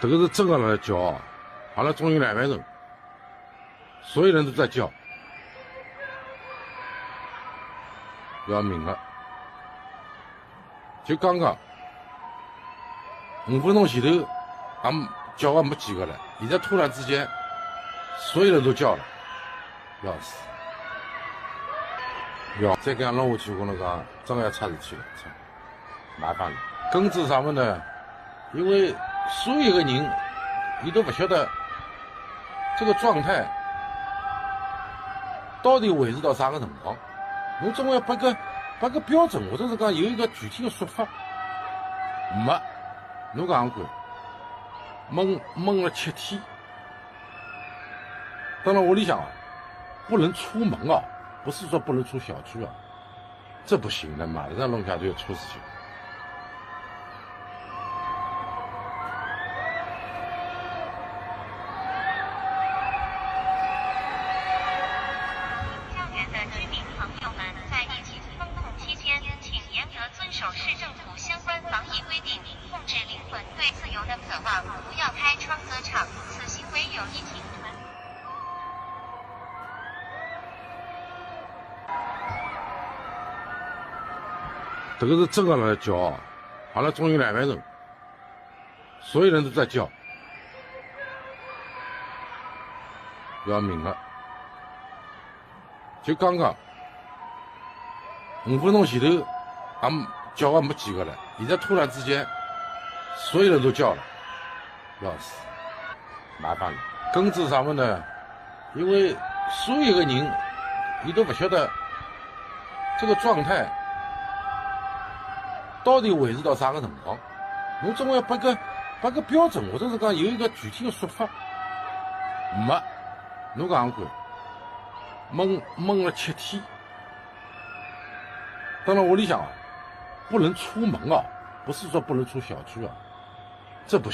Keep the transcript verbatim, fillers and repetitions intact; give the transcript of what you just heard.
搿个是真个辣叫啊，阿拉中心两万人，所有人都在叫，要命了。就刚刚五分钟前头，俺们叫个没几个了，现在突然之间，所有人都叫了，要死，要再搿样弄下去，我跟侬讲，真个要出事体了。 麻烦了。根治啥么呢？因为所有个人，伊都勿晓得这个状态到底维持到啥个辰光。侬总归要拨个，拨个标准，或者是讲有一个具体的说法。没，侬讲看，闷，闷了七天，蹲辣屋里向啊，不能出门啊，不是说不能出小区啊。 这不行的嘛，马上弄下去要出事情。校园的居民朋友们，在疫情封控期间，请严格遵守市政府相关防疫规定，控制灵魂对自由的渴望，不要开窗歌唱，此行为有疫情传播。 搿个是真个辣叫啊，阿拉中心两万人，所有人都在叫，要命了。就刚刚五分钟前头，俺们叫个没几个了，现在突然之间，所有人都叫了。 要死，麻烦了。根治啥么呢？因为所有个人，伊都勿晓得这个状态到底维持到啥个辰光。侬总归要拨个，拨个标准，或者是讲有一个具体的说法。没，侬讲看，闷，闷了七天，蹲辣屋里向啊，不能出门啊，不是说不能出小区啊。 这不